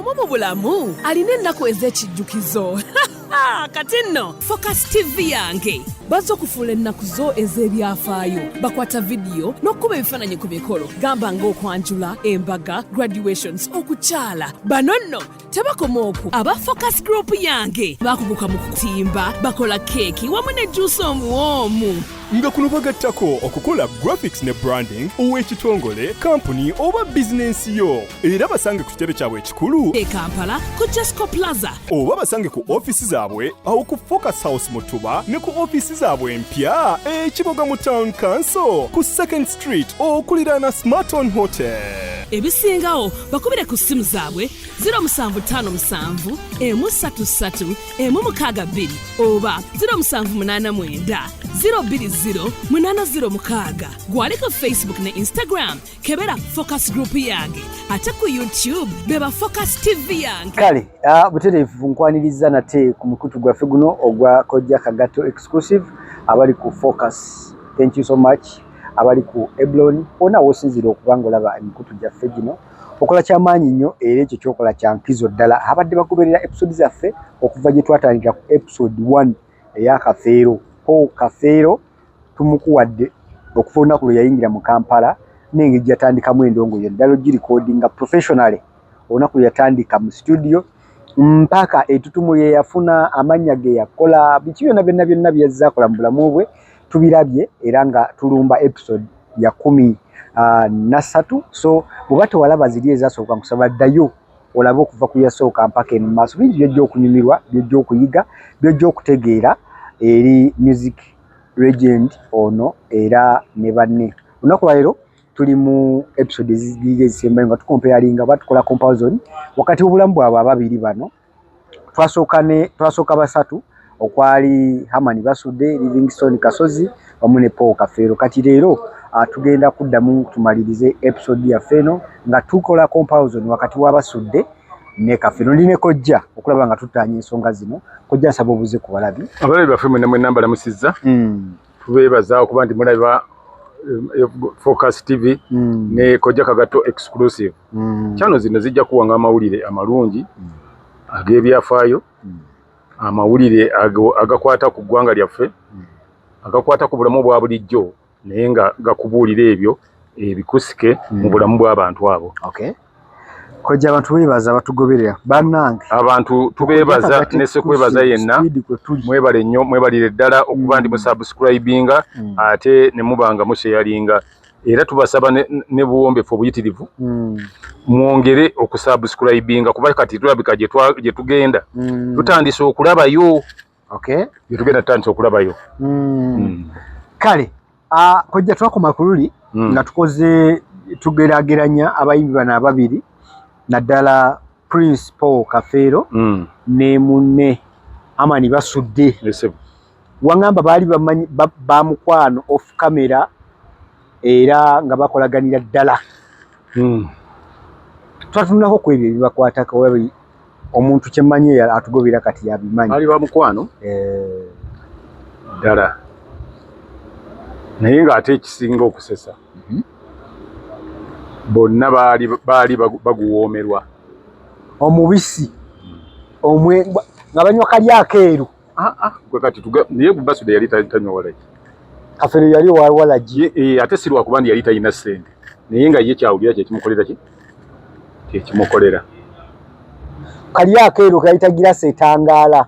Omu mu bulamu alina ennaku ez'ekijjukizo. Kati nno Focus TV yange bazze okufuula ennaku zo ez'ebyafaayo. Bakwata vidiyo n'okukuba ebifaananyi ku mikolo gamba ng'okwanjula, embaga, graduations, okukyala. Bano nno tebakoma okwo. Aba Focus Group yange bakuguka mu kutimba, bakola keeki wamu ne juusi omuwoomu. Nga kuno bagattako okukola graphics ne branding ow'ekitongole, kampuni oba bizinensi yo. Era basange ku kitebe kyabwe ekikulu e Kampala ku Jesco Plaza, oba basange ku ofiisi zaabwe awo ku Focus House Mutuba ne ku ofiisi zaabwe empya e Kiboga mu Town Council ku 2nd Street okuliraana Smarton Hotel. Ebisingawo bakubire ku ssimu zaabwe 0757 133 162 oba 0789 020 806. Gwali ku Facebook ne Instagram, kebera Focus Group yange, ate ku YouTube beba Focus TV yange. Kale butereevu nkwaniriza nate ku mukutu gwaffe guno ogwa Kojja Kagato Exclusive. Abali ku Focus, thank you so much. Abali ku Eblon, wonna w'osinziira okuba nga olaba emikutu gyaffe gino, okola kyamaanyi nnyo era ekyo kyokola kya nkizo ddala. Abadde bagoberera episode zaffe okuva gye twatandika ku episode 1 eya Kafeero, Paul Kafeero, tumukuwadde okuva olunaku lwe yayingira mu Kampala n'engeri gye yatandikamu endongo yo ddala ogirikodinga professionally, olunaku lwe yatandika mu studio mpaka etutumu lye yafuna, amannya ge yakola, biki byonna byonna byonna byazze akola mu bulamu bwe tubirabye. Era nga tulumba episode ya 13. So bw'oba tewalaba ziri ezasooka, nkusaba ddayo olabe okuva ku yasooka mpaka eno maaso. Bingi byojja okunyumirwa, byojja okuyiga, byojja okutegeera eri music legend ono era ne banne. Olunaku lwaleero tuli mu episode ezigiri ezisembayo nga tukompeyalinga oba tukola comparison wakati w'obulamu bwabwe ababiri bano. Twasooka ne twasooka basatu okwali Herman Basudde, Livingstone Kasozi wamu ne Paul Kafeero. Kati leero tugenda kuddamu tumalirize episode yaffe eno nga tukola comparison wakati wa Basudde ne Kafeero. Ndi ne Kojja okulaba nga tutaanya ensonga zino. Kojja, nsaba obuze ku balabi. Abalabi baffe mwenna mwenna mbalamusizza. Tubeebaza okuba nti mulaba Focus TV ne Kojja Kagato Exclusive. Channel zino zijja kuwanga amawulire amalungi ag'ebyafaayo, amawulire agakwata ku ggwanga lyaffe, agakwata ku bulamu bwa bulijjo, naye nga gakubuulira ebyo ebikusike mu bulamu bw'abantu abo. Okay. Kojja, abantu beebaza batugoberera bannange. Abantu tubeebaza ne sekwebaza yenna, mwebale nnyo, mwebalire ddala okuba nti musubscribinga ate ne muba nga musharinga. Era tubasaba ne buwombefu obuyitirivu mwongere okusubscribinga, kuba kati tulabika gye tugenda tutandise okulabayo. Gye tugenda tutandise okulabayo. Kale Kojja, twakoma ku luli nga tukoze tugeraageranya abayimbi bano ababiri, naddala Prince Paul Kafeero ne munne Herman Basudde. Waŋŋamba baali bamanyi bamukwano off camera era nga bakolaganira ddala. Twatunulako ku ebyo ebibakwatako oba omuntu kyemmanyi atugobera kati yabimanyi. Baali bamukwano ddala, naye ng'ate ekisinga okusesa, bonna baali baguwoomerwa. Omubisi omwe nga banywa kali akeeru. Ah, ah, gwe kati naye Basudde yali tanywa walagi. Kafeero yali wa walagi. Ate si lwakuba nti yali talina ssente, naye nga ye kyawulira kyekimukolera ki kyekimukolera. Kali akeeru kayita girasi etangaala.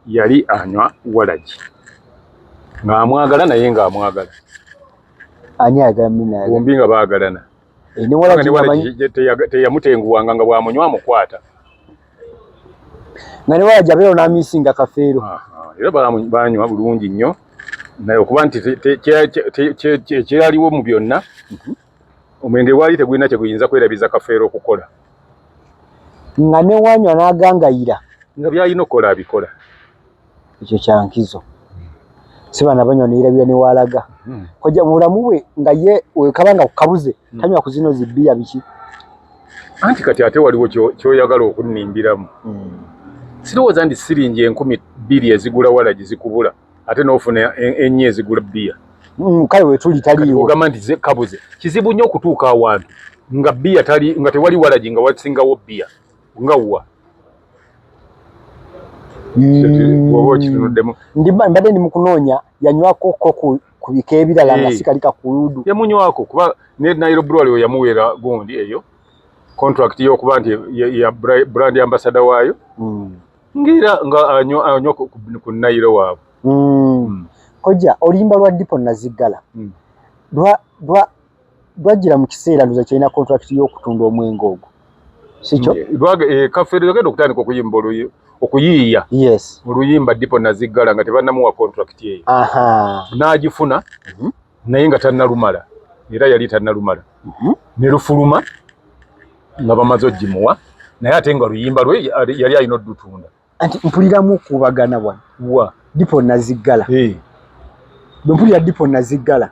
Yali anywa walagi ng'amwagala, naye ng'amwagala. Ani ayagala munne? Bombi nga baagalana. Ne walagi ne walagi teyamutenguwanga nga bw'amunywa amukwata. Nga ne walagi abeera n'amisinga Kafeero. Era banywa bulungi nnyo, naye okuba nti ekyaliwo mu byonna, omwenge gwali tegulina kye guyinza kwerabiza Kafeero okukola. Nga ne wanywa n'agangayira. Nga byalina okukola abikola. Ekyo kyankizo, si bana banywa neyerabira ne walaga. Kojja, mu bulamu bwe nga ye wekaba nga kukabuze tanywa ku zino zibbiya biki? Anti kati ate waliwo kyoyagala okunnimbiramu. Sirowooza nti siringi 2000 ezigula walagi zikubula ate n'ofuna ennya ezigula bbiya. Kale wetuli taliiwo. Ogamba nti ze kabuze, kizibu nnyo okutuuka awantu nga bbiya tali, nga tewali walagi, nga wasingawo bbiya. Nga wa Bw'oba okitunuddemu. Mbadde ndi mukunoonya yanywako ko ku bika ebirala nga si kali kakuludu. Yamunywako kuba ne Nile Brewery we yamuweera gundi eyo contract y'okuba nti ya brand ambassador waayo ng'era nga anywa ku Nile waabwe. Kojja, oluyimba lwa Dipo Naziggala lwajjira mu kiseera ndoza kyalina contract y'okutunda omwenge ogwo, sikyo? Kafeero yagenda okutandika okuyimba okuyiiya oluyimba Dipo Naziggala nga tebannamuwa contract eyo. N'agifuna naye nga tannalumala, era yali tannalumala ne lufuluma nga bamaze ogimuwa, naye ate nga luyimba lwe yali alina oddutunda. Anti mpuliramu okubagana wano wa Dipo Naziggala. Bwe mpulira Dipo Naziggala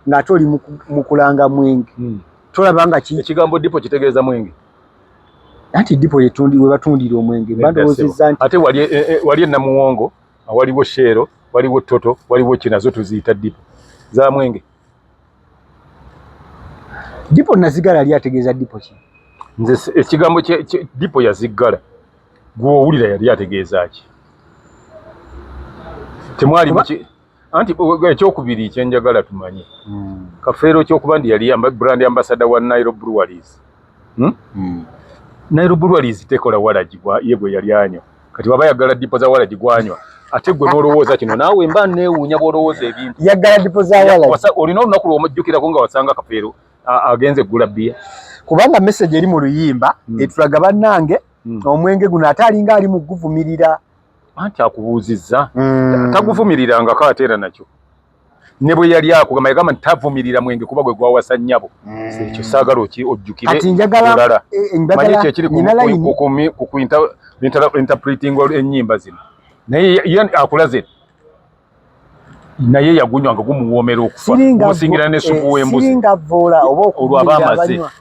ng'ate oli mu kulanga mwenge, tolaba nga ekigambo Dipo kitegeeza mwenge. Anti Dipo yetundi we batundira omwenge, bandowoozezza nti ate wali enamuwongo, waliwo Shell, waliwo Total, waliwo kinazo tuziyita Dipo za mwenge. Dipo Naziggala yali ategeeza Dipo ki? Nze ekigambo Dipo yaziggala gw'owulira yali ategeeza ki? Temwali anti ekyokubiri kyenjagala tumanye Kafeero kyokuba nti yali brand ambassador wa Nile Breweries. Nile Breweries tekola walagi ye gwe yali anywa. Kati baba yagala dipo za walagi gwanywa, ate gwe n'olowooza kino naawe mba neewuunya bw'olowooza ebintu. Yagala dipo za walagi. Olina olunaku lw'omujjukirako nga wasanga Kafeero agenze kugula bbiya. Kubanga message eri mu luyimba etulaga bannange omwenge guno ate alinga ali mu kuguvumirira. Anti akubuuzizza taguvumirirangako ate era nakyo ne bwe yali akugamba yagamba nti tavumirira mwenge kuba gwe gwawasa nnyabo. Ekyo saagala ojjukire. Kati njagala manyi ekyo ekiri ku interpreting ennyimba zino, naye ye akulaze naye yagunywa nga gumuwoomera okufa, gumusingira ne supu w'embuzi. Siringa vvoola oba okuvumirira abanywa,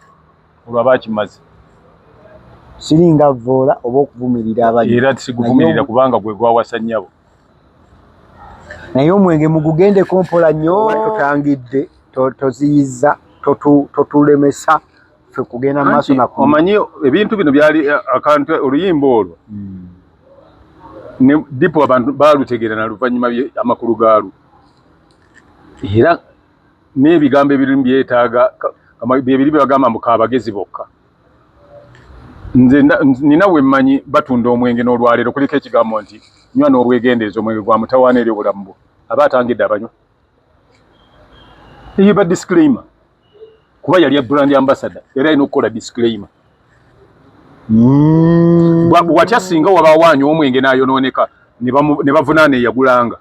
olwo aba akimaze. Siringa vvoola oba okuvumirira abanywa, era siguvumirira kubanga gwe gwawasa nnyabo. Naye omwenge mugugendeko mpola nnyo, totangidde, toziyiza, totulemesa ffe kugenda maaso. Omanyi ebintu bino byali akantu oluyimba olwo ne Dipo abantu baalutegeera na luvannyuma amakulu gaalwo, era n'ebigambo ebirimu byetaaga byebiri byebagamba mbu kaabagezi bokka. Nze nina we mmanyi batunda omwenge n'olwaleero kuliko ekigambo nti nywa n'obwegendereza, omwenge gwa mutawaana eri obulamu bwo. Aba atangidde abanywa, eyo eba disclaimer, kuba yali brand ambassador era alina okukola disclaimer. Watya singa wabaawo anywa omwenge n'ayonooneka ne bavunaana eyagulanga?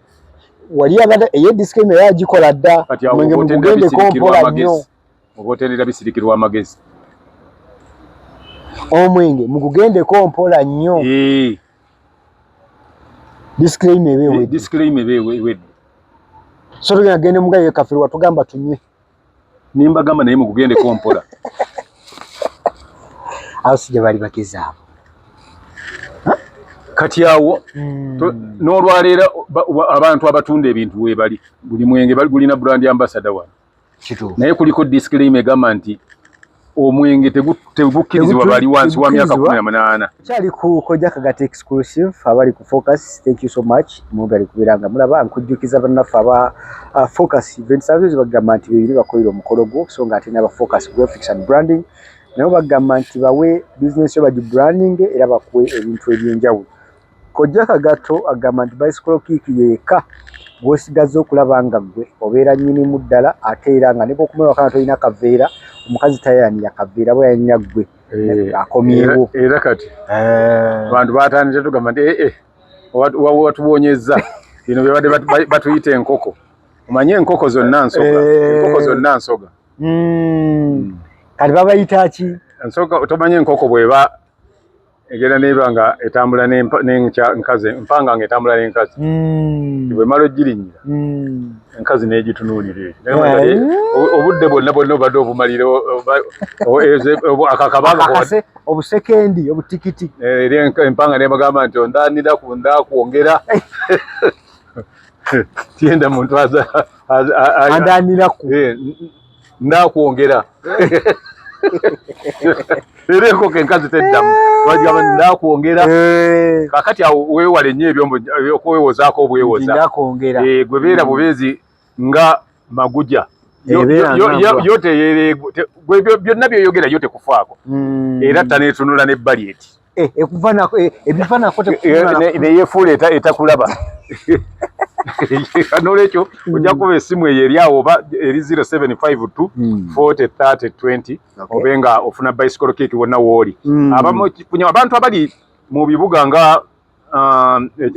Wali abadde eye disclaimer yagikola dda, omwenge mugugendeko mpola nnyo. Oba otendera bisirikirwa amagezi. Omwenge mugugendeko mpola nnyo. Disclaimer eba ewedde. Disclaimer eba ewedde. So tugenda gende mugaye Kafeero watugamba tunywe. Nimbagamba naye mugugendeko mpola. Awo si gye bali bagezi abo. Kati awo n'olwaleero abantu abatunda ebintu weebali, buli mwenge gulina brand ambassador wano. Naye kuliko disclaimer egamba nti omwenge tegukkirizibwa bali wansi wa myaka 18. Kyali ku Kojja Kagato Exclusive, abali ku Focus, thank you so much. Mwebale kubeera nga mulaba. Nkujjukiza bannaffe aba Focus Event Services bagamba nti bebiri bakolera omukolo gwo, so nga ate n'aba Focus Graphics and Branding nabo bagamba nti bawe business yo bagibranding era bakuwe ebintu ebyenjawulo. Kojja Kagato agamba nti bicycle kick yekka gw'osigazza okulaba nga ggwe obeera nnyinimu ddala, ate era nga ne bw'okoma ewaka nga tolina kaveera, omukazi tayayanira kaveera, aba yayanira ggwe akomyewo. Era kati abantu batandise tugamba nti watuwonyezza bino byebadde batuyita enkoko. Omanye enkoko zonna nsoga, enkoko zonna nsoga. Kati babayita ki? Nsoga, tomanye enkoko bweba egenda neba nga etambula n'enkazi, empanga nga etambula n'enkazi. Bwemala ogirinnyira, enkazi n'egitunuulira ekyo. Obudde bwonna bwonna obadde obumalira akakabanga obusekendi obutikiti. Eri empanga nebagamba nti ondaanira ku ndaakwongera. Tiyenda muntu andaanira ku ndaakwongera. Era enkoko enkazi teddamu, bagamba ndakwongera. Kakati awo weewale nnyo ebyombo okwewozaako obwewoza. Ndakwongera. Gwe beera bubeezi nga maguja. Yo teyere byonna byoyogera yo tekufaako. Era taneetunula n'ebbali eti. Ebivanako neyefuula etakulaba. Nolwekyo ojja kuba essimu eyo eri awo oba eri 0752 40 30 20 obe nga ofuna bicycle kick wonna wooli. Abantu abali mu bibuga nga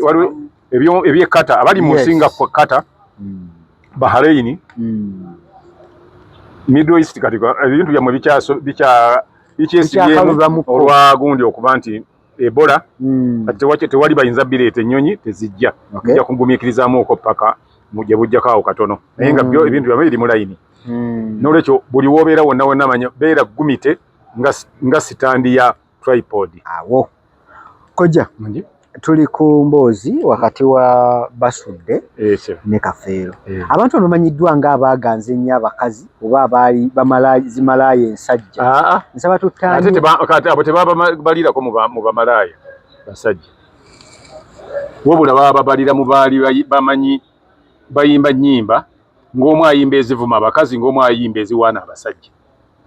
waliwo eby'e Qatar, abali mu nsi nga Qatar, Bahrain, Middle East, kati ebintu byammwe bikyesibyemu olwa gundi okuba nti Ebola. Kati tewali bayinza bireeta, ennyonyi tezijja, ojja kugumiikirizaamu okwo paka gye bujjako awo katono, naye nga byo ebintu byammwe biri mu layini. Nolwekyo buli woobeera wonna wonna manya beera gumite nga stand ya tripod. Awo kojja tuli ku mboozi wakati wa Basudde ne Kafeero. Abantu bano bamanyiddwa nga abaaganza ennyo abakazi oba abaali zimalaaya ensajja. Nsaba tuttaanye. Abo tebabalirako mu bamalaaya basajja, wabula baba babalira mu baali bamanyi bayimba nnyimba, ng'omu ayimba ezivuma abakazi, ng'omu ayimba eziwaana abasajja,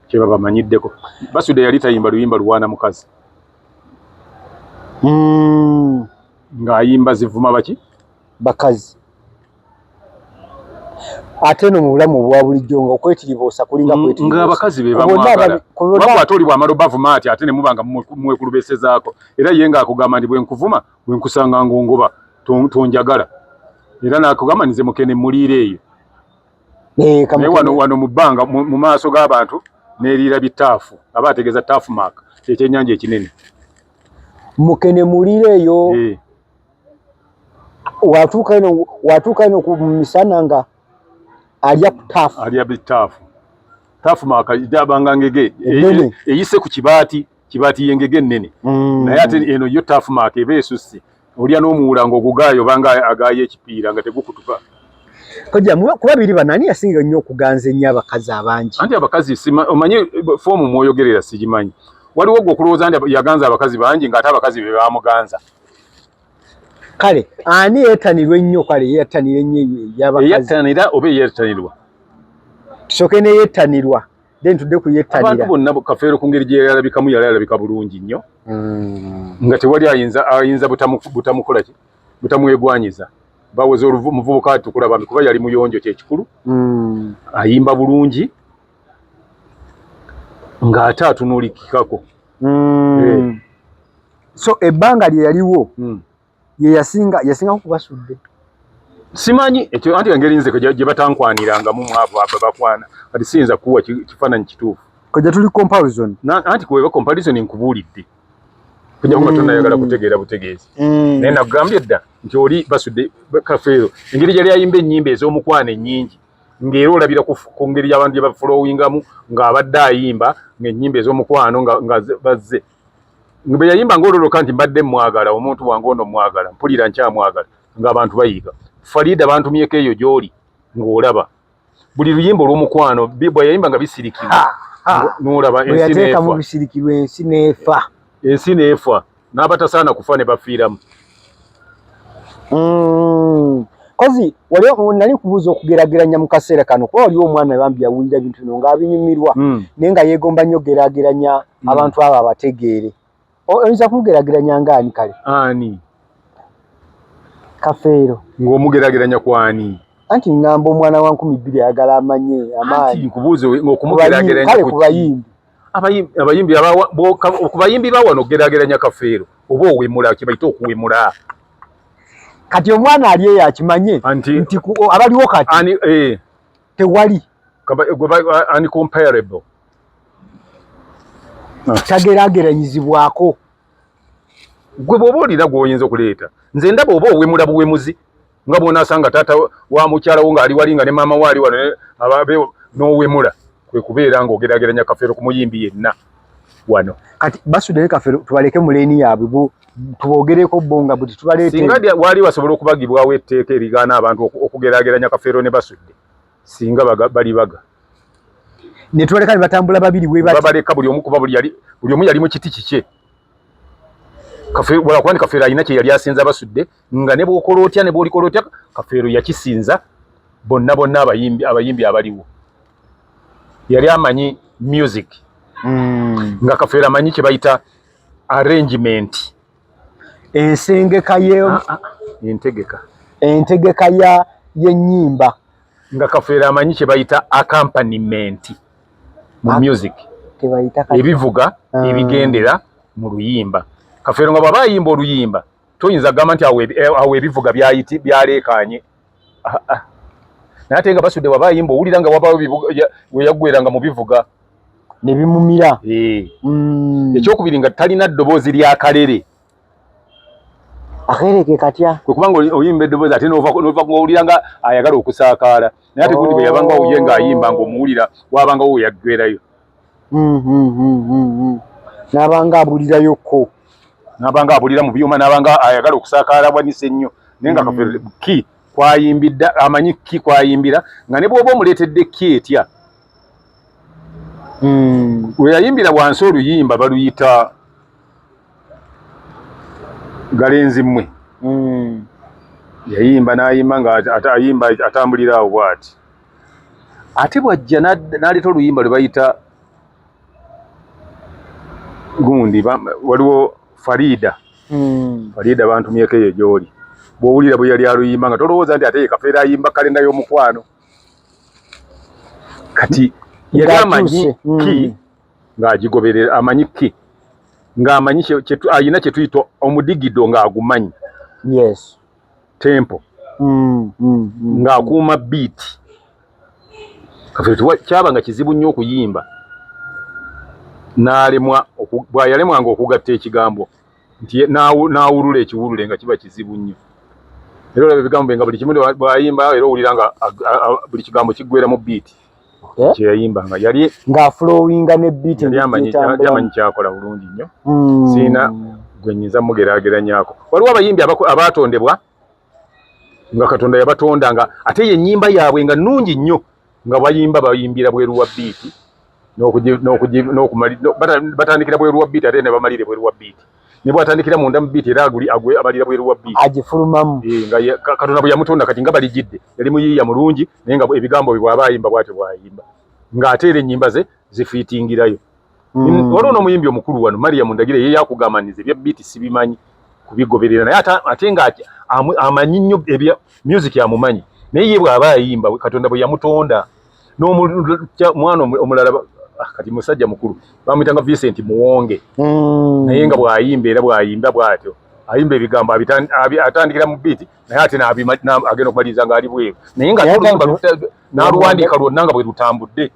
kye babamanyiddeko. Basudde yali tayimba luyimba luwaana mukazi, ng'ayimba zivuma baki? Bakazi. Ate no mu bulamu obwa bulijjo nga okwetiriboosa kulinga kwetiriboosa. Nga abakazi be bamwagala. Wabula ate oli bw'amala obavuma ati ate ne muba nga mwekulubeesezaako, era ye ng'akugamba nti bwe nkuvuma bwe nkusanga ng'ongoba tonjagala, era n'akugamba nze mukene muliira eyo. Naye wano wano mu bbanga mu maaso g'abantu neeriira bitaafu, aba ategeeza taafu mark, kyekyennyanja ekinene. Mukene muliira eyo. Watuuka eno ku misana nga alya ku taafu. Alya bitaafu. Taafu mark abanga ngege eyise ku kibaati, kibaati y'engege ennene, naye ate eno yo taafu mark eba esusse, olya n'omuwula ng'ogugaayo obanga agaayo ekipiira nga tegukutuka. Kojja, kuba biri bano ani yasinga nnyo okuganza ennyo abakazi abangi? Anti abakazi omanye foomu mwoyogerera sigimanyi. Waliwo gwe okulowooza nti yaganza abakazi bangi ng'ate abakazi be baamuganza. Kale ani yeetanirwa ennyo? Kale yeetanira ennyo ebyabakazi. Eyettanira oba eyettanirwa? Tusooke neyettanirwa, then tudde ku yettanira. Abantu bonna, Kafeero ku ngeri gye yalabikamu yali alabika bulungi nnyo, nga tewali ayinza butamukola ki, butamwegwanyiza. Baweza omuvubuka atukula bambi kuba yali muyonjo, kyekikulu, ayimba bulungi ng'ate atunuulikikako. So ebbanga lye yaliwo ye yasinga yasingako kubasudde? Simanyi ekyo, anti engeri nze gye batankwaniranga mwavu abo bakwana, kati siyinza kuwa kifaananyi kituufu. Kojja, tuli comparison. Anti kuweba comparison nkubuulidde kujja kuba tonayagala kutegeera butegeezi, naye nakugambye dda nti oli Basudde Kafeero engeri gyali ayimba ennyimba ez'omukwano ennyingi, ng'era olabira ku ngeri y'abantu gye bafolowingamu ng'abadde ayimba ng'ennyimba ez'omukwano nga bazze bwe yayimba ng'ololoka nti mbadde mwagala omuntu wange ono, mwagala, mpulira nkyamwagala, ng'abantu bayiga. Farida bantumyeko eyo gy'oli ng'olaba buli luyimba olw'omukwano bwe yayimba nga bisirikirwa n'olaba ensi neefa. Bisirikirwa ensi neefa. Ensi neefa n'abatasaana kufa ne bafiiramu. Kozi wali nali nkubuuza okugeraageranya mu kaseera kano, kuba waliwo omwana bambi yawulira ebintu bino ng'abinyumirwa, naye nga yeegomba nnyo geraageranya abantu abo abategeere. Oyinza kumugeraageranya ng'ani kale? Ani? Kafeero. Ng'omugeraageranya kwani? Anti ŋŋamba omwana wa 2000 ayagala amanye amaanyi. Nkubuuze ng'okumugeraageranya kale ku bayimbi. Abayimbi ku bayimbi ba wano, ogeraageranya Kafeero oba owemula, kye bayita okuwemula. Kati omwana ali eyo akimanye nti abaliwo kati tewali Uncomparable. Tageraageranyizibwako. Gwe bw'oba olina gw'oyinza okuleeta, nze ndaba oba owemula buwemuzi, nga bw'onaasanga taata wa mukyala wo ng'ali wali nga ne maama we ali wano n'owemula, kwe kubeera ng'ogeraageranya Kafeero ku muyimbi yenna wano. Kati Basudde ne Kafeero tubaleke mu leeni yaabwe, tubogereko bo nga bwe tubaleete. Singa waali wasobola okubagibwawo etteeka erigaana abantu okugeraageranya Kafeero ne Basudde, singa balibaga. Ne tubaleka ne batambula babiri bwe bati. Babaleka buli omu kuba buli omu yali mu kiti kikye. Wala kwani Kafeero alina kye yali asinza Basudde, nga ne bw'okola otya ne bw'olikola otya Kafeero yakisinza bonna bonna abayimbi abaliwo. Yali amanyi music. Nga Kafeero amanyi kye bayita arrangement. Ensengeka ye entegeka. Entegeka ya y'ennyimba. Nga Kafeero amanyi kye bayita accompaniment mu music. Ebivuga ebigendera mu luyimba. Kafeero nga bw'aba ayimba oluyimba toyinza kugamba nti awo ebivuga byaleekaanye. Naye ate nga Basudde bw'aba ayimba owulira nga wabaawo we yaggweranga mu bivuga ne bimumira. Ekyokubiri nga talina ddoboozi lya kalere. Akereke katya? Kwe kubanga oyimba eddoboozi ate n'ova ng'owulira nga ayagala okusaakaala. Naye ate gundi bwe yabanga ye ng'ayimba ng'omuwulira wabangawo we yaggwerayo. N'abanga abulirayokko. N'abanga abulira mu byuma, n'abanga ayagala okusaakaala bwanise ennyo. Naye nga Kafeero ki kwayimbidde, amanyi ki kwayimbira, nga ne bw'oba omuleetedde ki etya. We yayimbira wansi oluyimba baluyita Galenzi mmwe. Yayimba n'ayimba nga ayimba atambulira awo bw'ati. Ate bw'ajja n'aleeta oluyimba lwe bayita gundi, waliwo Farida. Farida bantumyeko eyo gy'oli. Bw'owulira bwe yali aluyimba nga tolowooza nti ate ye Kafeero ayimba kalenda y'omukwano. Kati yali amanyi ki ng'agigoberera, amanyi ki ng'amanyi alina kye tuyita omudigido ng'agumanyi. Yes. Tempo. Ng'akuuma beat. Kafeero kyabanga kizibu nnyo okuyimba. N'alemwa bw'ayalemwanga okugatta ekigambo nti n'awulula ekiwulule nga kiba kizibu nnyo. Era olaba ebigambo bye nga buli kimu bw'ayimba era owulira nga buli kigambo kiggwera mu beat. Kye yayimbanga yali ng'aflowinga ne beat yali amanyi kyakola bulungi nnyo. Siina gwe nnyinza mugeraageranyaako. Waliwo abayimbi abaatondebwa nga Katonda yabatonda nga ate ye ennyimba yaabwe nga nnungi nnyo, nga bayimba bayimbira bweru wa beat batandikira bweru wa beat ate ne bamalira bweru wa beat. Ne bw'atandikira munda mu beat era abalira bweru wa beat. Agifulumamu. Nga Katonda bwe yamutonda kati nga balijidde yali muyiiya mulungi, naye nga ebigambo bye bw'aba ayimba bw'atyo bw'ayimba, ng'ate era ennyimba ze zifiitingirayo. Waliwo n'omuyimbi omukulu wano Mariam Ndagire, ye yakugamba nti ebya beat sibimanyi kubigoberera, naye ate nga amanyi nnyo ebya music amumanyi, naye ye bw'aba ayimba Katonda bwe yamutonda. N'omwana omulala kati musajja mukulu bamuyitanga Vincent Muwonge, naye nga bw'ayimba era bw'ayimba bw'atyo ayimba ebigambo atandikira mu beat, naye ate agenda okumaliriza ng'ali bweru, naye nga oluyimba n'aluwandiika lwonna nga bwe lutambudde.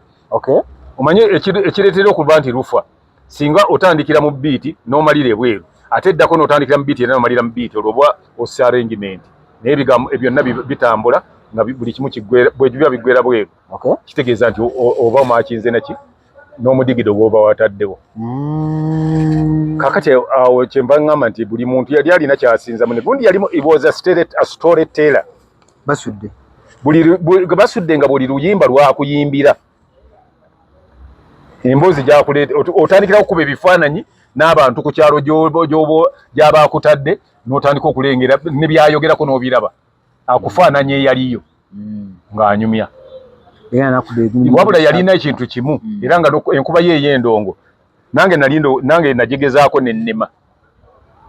Omanye ekireetera okuba nti lufa singa otandikira mu beat n'omalira ebweru, ate eddako n'otandikira mu beat era n'omalira mu beat, olwo oba ossa arrangement, naye ebigambo byonna bitambula nga buli kimu bwe biba biggwera bweru. Kitegeeza nti oba omakinze naki n'omudigido gw'oba wataddewo. Kaakati awo kye mba ŋŋamba nti buli muntu yali alina ky'asinza munne. Gundi yali was a story teller. Basudde. Basudde nga buli luyimba lwakuyimbira. Emboozi gy'akuleeta, otandikira okukuba ebifaananyi n'abantu ku kyalo gy'aba akutadde, n'otandika okulengera ne by'ayogerako n'obiraba. Akufaananya eyaliyo ng'anyumya. Wabula yalina ekintu kimu, era nga enkuba ye ey'endongo nange nagigezaako nennema.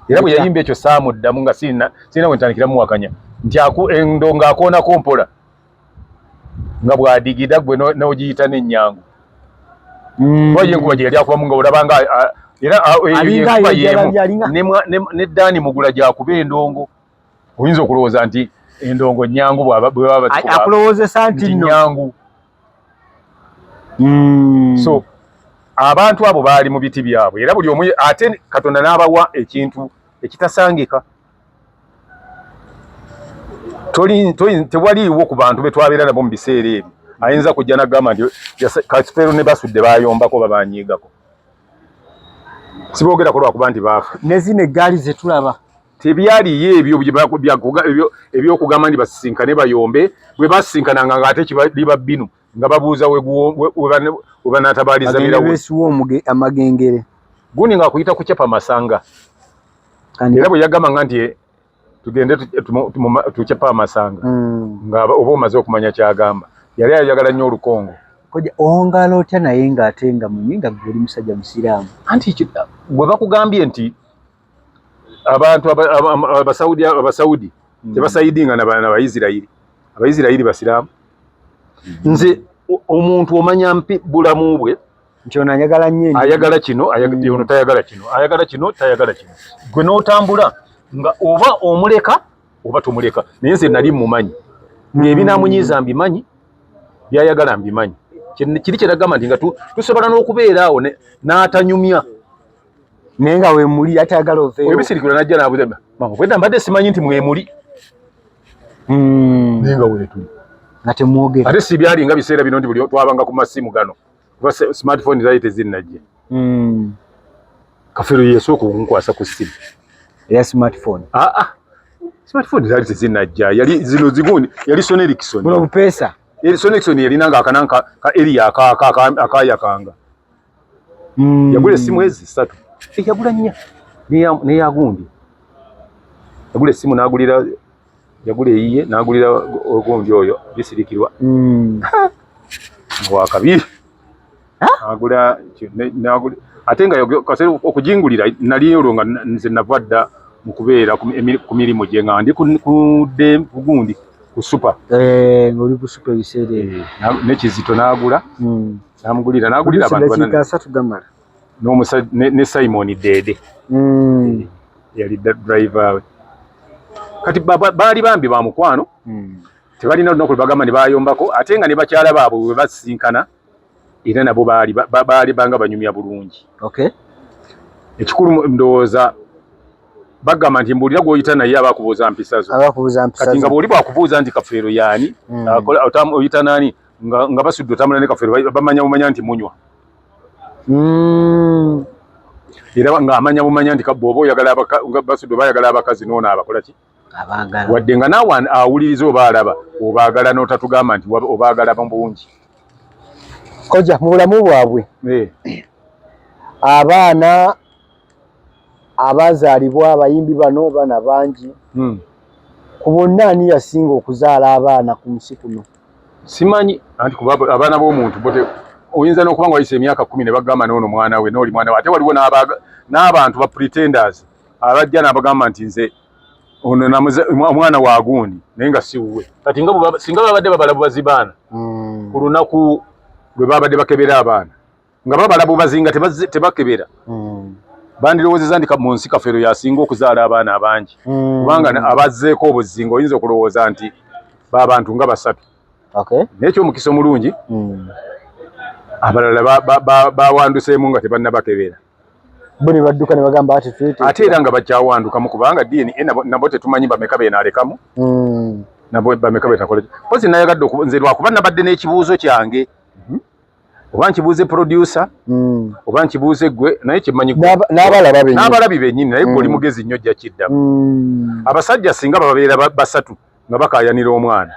Era bwe yayimba ekyo saamuddamu nga sirina we ntandikira muwakanya nti endongo akoonako mpola nga bw'adigida gwe n'ogiyita n'ennyangu. Kuba ye enkuba gye yali akubamu nga olaba nga era enkuba y'emu ne Ddaani Mugula gy'akuba endongo. Oyinza okulowooza nti endongo nnyangu bwe baba bazikuba. Akulowoozesa nti nnyangu. So abantu abo baali mu biti byabwe, era buli omu ate Katonda n'abawa ekintu ekitasangika. Tewaliiwo ku bantu be twabeera nabo mu biseera ebyo ayinza kujja n'agamba nti Kafeero ne Basudde baayombako oba baanyiigako. Siboogerako lwakuba nti baafa. Ne zino eggaali ze tulaba tebyaliyo ebyo ebyokugamba nti basisinkane bayombe, bwe basisinkananga ng'ate liba bbinu. Nga babuuza we banaatabaliza mirawuni amagengere gundi ng'akuyita kucapa masanga. Era bwe yagamba nga nti tugende tucepe amasanga, nga oba omaze okumanya kyagamba. Yali ayagala nnyo olukongo. Kojja, owangala otya naye ng'ate nga munywi, nga gwe oli musajja musiraamu? Anti bwe bakugambye nti abantu Abasaudi tebasayidinga n'Abayisirayiri, Abayisirayiri basiraamu. Nze omuntu omanya mpi bulamu bwe nti ono ayagala nnyo, ayagala kino, ono tayagala kino, ayagala kino, tayagala kino. Gwe n'otambula nga oba omuleka oba tomuleka. Naye nze nali mumanyi ng'ebinaamunyiiza mbimanyi, byayagala mbimanyi. Kiri kyenagamba nti nga tusobola n'okubeera awo n'atanyumya naye nga wemuli ate ayagala oveewo. Ebisirikirwa najja n'abuuza, mama bwedda mbadde simanyi nti mwemuli, naye nga weetuli nga temwogera. Ate si byali nga biseera bino nti buli twabanga ku masimu gano, kuba smartphone zaali tezinnajja. Kafeero yesooka okunkwasa ku ssimu eya smartphone. Aa, smartphone zaali tezinnajja, yali zino zigundi, yali Sony Ericsson. Buno bupeesa. Sony Ericsson yalina nga akananka ka area akayakanga. Yagula essimu ezi ssatu, yagula nnya neyagundi, yagula essimu n'agulira, yagula eyiye n'agulira ogundi oyo bisirikirwa wakabi agula, ate nga okujingulira nali olwo nga nze nava dda mu kubeera ku mirimu gye, nga ndi ku gundi ku super. Ng'oli ku super ebiseera ebyo. Nekizito n'agula, n'amugulira, n'agulira abantu dakiika 30 gamala. Ne Simon Dede yali driver we. Kati baali bambi ba mukwano, tebalina lunaku lwe bagamba ne bayombako, ate nga ne bakyala baabwe bwe basisinkana era nabo baali banga banyumya bulungi. Ekikulu ndowooza bagamba nti mbuulira gw'oyita naye aba akubuuza mpisa zo. Kati nga bw'oli bwakubuuza nti Kafeero yaani, oyita naani, nga basudde otambula ne Kafeero, bamanya bumanya nti munywa. Era ng'amanya bumanya nti bw'oba oyagala, basudde bayagala abakazi, n'ono abakola ki, wadde nga naawe awuliriza oba alaba obaagala n'otatugamba nti obaagala bungi. Kojja, mu bulamu bwabwe, abaana abazaalibwa abayimbi bano, baana bangi, ku bonna ani yasinga okuzaala abaana ku nsi kuno? Simanyi, anti kuba abaana b'omuntu bote oyinza n'okuba nga wayise emyaka 10 ne bagamba n'ono mwana we n'oli mwana we. Ate waliwo n'abantu ba pretenders abajja n'abagamba nti nze ono omwana wa gundi, naye nga si wuwe. Kati nga singa babadde babala bubazi baana ku lunaku lwe babadde bakebera abaana, nga babala bubazi nga tebakebera, bandirowoozeza nti mu nsi Kafeero yasinga okuzaala abaana abangi, kubanga abazzeeko obuzinga oyinza okulowooza nti babantu nga basatu. Naye ekyomukisa omulungi, abalala bawanduseemu nga tebannabakebera. Bo ne badduka ne bagamba ati tweteekera. Ate era nga bakyawandukamu, kubanga DNA nabo tetumanyi bameka benaalekamu, nabo bameka betakola. Pozi nayagadde nze lwakuba nabadde n'ekibuuzo kyange, oba nkibuuze producer, oba nkibuuze gwe, naye kimanyi n'abalaba bennyini. N'abalabi bennyini, naye gwe oli mugezi nnyo, ojja kiddamu. Abasajja singa bababeera basatu nga bakaayanira omwana,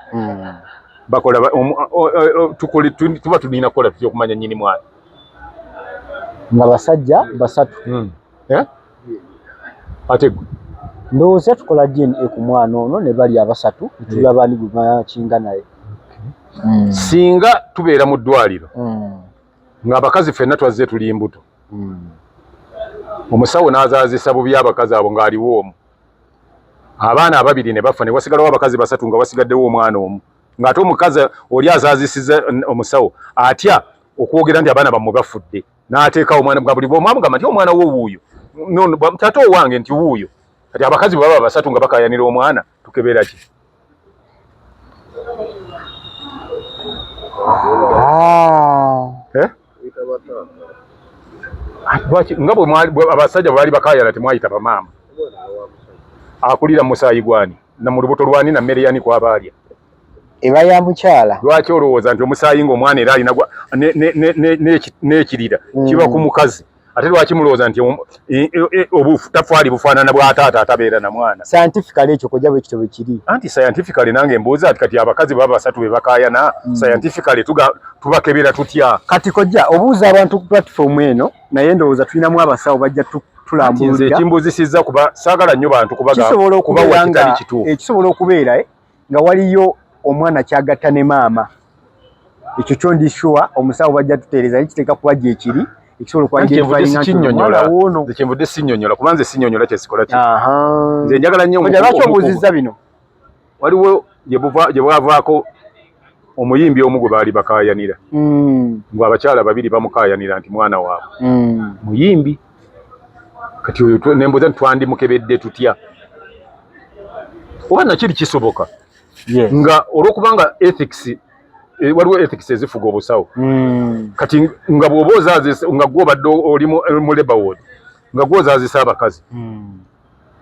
bakola tuba tulina kukola tutya okumanya nnyini mwana? Nga basajja basatu? Eh? Ate gwe? Ndowooza tukola DNA ku mwana ono ne bali abasatu, netulaba ani gwe bakinga naye. Singa tubeera mu ddwaliro ng'abakazi ffenna twazze tuli mbuto, omusawo n'azaazisa bubi abakazi abo ng'aliwo omu, abaana ababiri ne bafa, ne wasigalawo abakazi basatu nga wasigaddewo omwana omu, ng'ate omukazi oli azaazisiza omusawo atya okwogera nti abaana bammwe bafudde, n'ateekawo omwana nga buli bw'omwamugamba nti omwana wo wuuyo, ate owange nti wuuyo. Kati abakazi bwe baba basatu nga bakaayanira omwana, tukebera ki? Eh? Lwaki nga bwe abasajja bwe baali bakaayana temwayita bamaama? Akulira mu musaayi gwani na mu lubuto lwani na mmere yani kwabaalya? Eba ya mukyala. Lwaki olowooza nti omusaayi ng'omwana era alina n'ekirira kiba ku mukazi? Ate lwaki mulowooza nti obutafaali bufaanana bwa taata atabeera na mwana? Scientifically ekyo kojja bwe kityo bwe kiri. Anti scientifically nange mbuuza ati kati abakazi baba basatu be bakaayana, scientifically tubakebera tutya? Kati kojja obuuza abantu ku platform eno, naye ndowooza tulinamu abasawo bajja tulambulira. Nze ekimbuzisizza kuba saagala nnyo bantu kubaga kubawa kitali kituufu. Ekisobola okubeera nga waliyo omwana kyagatta ne maama. Ekyo kyo ndi sure omusawo bajja tutereeza, naye kiteeka kuba gye kiri. Ekisobola okuba identifying nti omwana woono. Nze kyenvudde sinnyonnyola, kuba nze sinnyonnyola kye sikola ki. Nze njagala nnyo Lwaki obuuzizza bino? Waliwo gye bwavaako omuyimbi omu gwe baali bakaayanira. Ng'abakyala babiri bamukaayanira nti mwana waabwe. Muyimbi. Kati oyo ne mbuuza nti twandimukebedde tutya? Oba nakiri kisoboka. Nga olw'okubanga ethics, waliwo ethics ezifuga obusawo. Kati nga bw'oba ozaazisa, nga gwe obadde oli mu labor ward, nga gwe ozaazisa abakazi.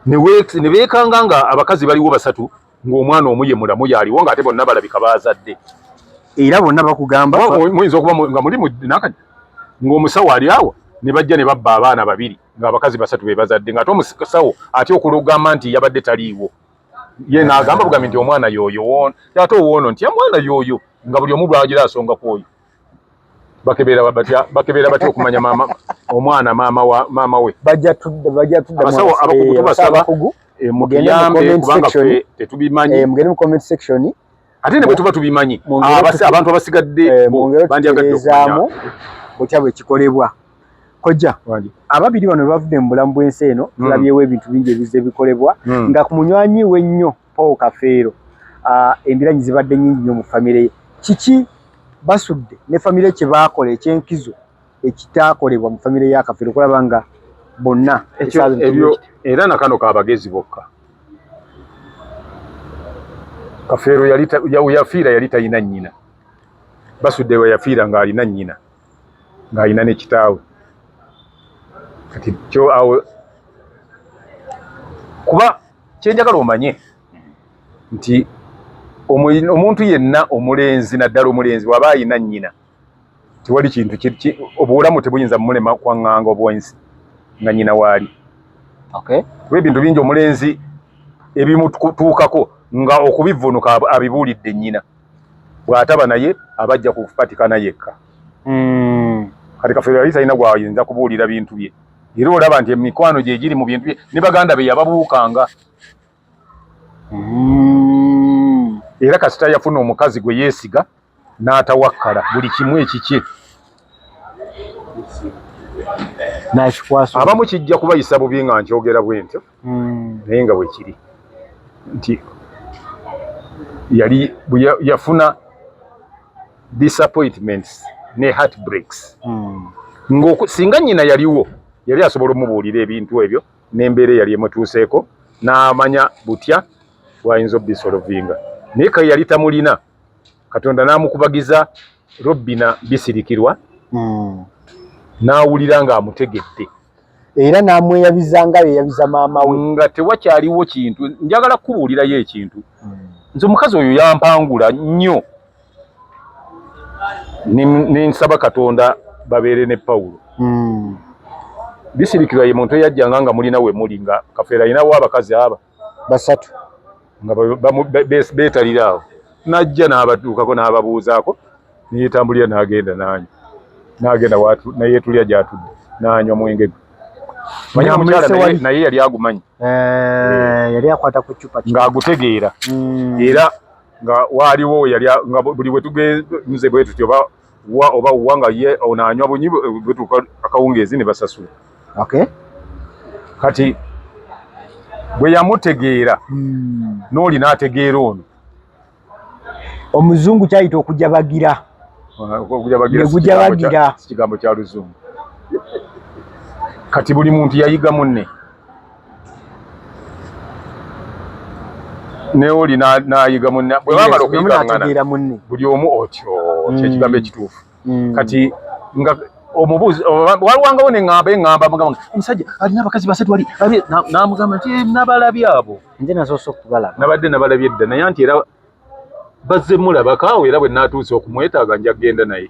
Ne beekanga nga abakazi baliwo basatu, ng'omwana omu ye mulamu y'aliwo, ng'ate bonna balabika baazadde. Era bonna bakugamba muyinza okuba nga muli nakati ng'omusawo ali awo, ne bajja ne babba abaana babiri ng'abakazi basatu be bazadde, ng'ate omusawo atya okulugamba nti yabadde taliiwo. Ye n'agamba bugambi nti omwana y'oyo, ate owoono nti omwana y'oyo, nga buli omu lwagira asonga ku oyo. Bakebeera batya okumanya maama omwana maama we? Bajja tudda abasawo abakugu tubasaba mutuyambe kubanga ffe tetubimanyi. Mugende mu comment section. Ate ne bwe tuba tubimanyi, abantu abasigadde bandyagadde okumanya butya bwe kikolebwa. Kojja, ababiri bano bavudde mu bulamu bw'ensi eno, tulabyewo ebintu bingi ebizze bikolebwa, nga ku munywanyi we nnyo Paul Kafeero, embiranyi zibadde nnyingi nnyo mu famire ye. Kiki Basudde ne famire kye baakola eky'enkizo ekitaakolebwa mu famire ya Kafeero okulaba nga bonna ebyo? Era nakano kabagezi bokka. Kafeero yafiira yali talina nnyina. Basudde we yafiira ng'alina nnyina, ng'alina ne kitaawe. Kati kyo awo kuba kyenjagala omanye nti omuntu yenna omulenzi, naddala omulenzi bw'aba alina nnyina, tewali kintu obulamu tebuyinza mumulema kwaŋŋanga obwensi nga nnyina waali. Kuba ebintu bingi omulenzi ebimutuukako nga okubivvuunuka abibuulidde nnyina, bw'ataba naye aba ajja kupatikana yekka. Kati Kafeero yali talina gw'ayinza kubuulira bintu bye, era olaba nti emikwano gye giri mu bintu bye ne baganda be yababuukanga. Era kasita yafuna omukazi gwe yeesiga n'atawakkala buli kimu ekikye. Abamu kijja kubayisa bubi nga nkyogera bwe ntyo, naye nga bwe kiri nti yali yafuna disappointments ne heartbreaks. Singa nnyina yaliwo, yali asobola omubuulira ebintu ebyo n'embeera eyali emutuuseeko, n'amanya butya bw'ayinza obisolovinga. Naye ka yali tamulina, Katonda n'amukubagiza Robina Bisirikirwa, n'awulira ng'amutegedde. Era n'amweyabiza nga yeyabiza maama we. Nga tewakyaliwo kintu. Njagala kukubuulirayo ekintu. Nze omukazi oyo yampangula nnyo. Ne nsaba Katonda babeere ne Pawulo. Bisirikirwa ye muntu eyajjanga nga mulina we muli, nga Kafeero alinawo abakazi aba basatu nga beetalira awo, n'ajja n'abatuukako n'ababuuzaako, neyetambulira n'agenda n'anywa, n'agenda neyeetulira gy'atudde n'anywa mwenge gwe. Manyi omukyala naye yali agumanyi, yali akwata ku ccupa ng'agutegeera. Era nga waaliwo yali nga buli bwe tugenze bwe tutyo oba wa nga ye ono anywa bunyi, bwetuuka akawungeezi ne basasula. Kati bwe yamutegeera, n'oli n'ategeera ono. Omuzungu kyayita okujabagira. Okujabagira si kigambo kya luzungu. Kati buli muntu yayiga munne, ne oli n'ayiga munne, bwe bamala okuyigangana buli omu otyo kyekigambo ekituufu. Kati nga omubuuzi waliwangawo neŋŋamba eŋŋamba mugamba omusajja alina abakazi basatu ali n'amugamba nti nabalabye abo. Nze nasoose okubalaba. Nabadde nabalabye dda, naye anti era bazze mulabako awo, era bwe naatuuse okumwetaaga nja kugenda naye.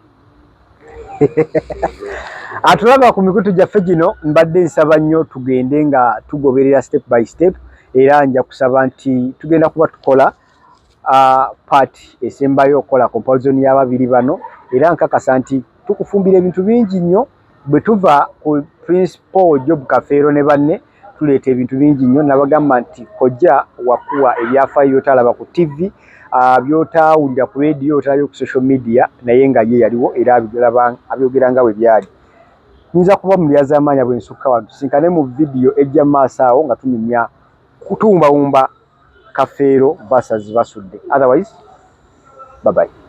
Atulaba ku mikutu gyaffe gino, mbadde nsaba nnyo tugende nga tugoberera step by step, era nja kusaba nti tugenda kuba tukola part esembayo okukola comparison y'ababiri bano, era nkakasa nti tukufumbira ebintu bingi nnyo. Bwe tuva ku Prince Paul Job Kafeero ne banne, tuleeta ebintu bingi nnyo. Nabagamba nti kojja wakuwa ebyafaayo by'otalaba ku TV, by'otawulira ku radio, otalabye ku social media, naye nga ye yaliwo era abyogera nga bwe byali. Nyinza kuba mu lyazaamaanya bwe nsukka wano. Tusinkane mu vidiyo ejja mu maaso awo nga tunyumya kutuwumbawumba Kafeero versus Basudde. Otherwise, bye bye.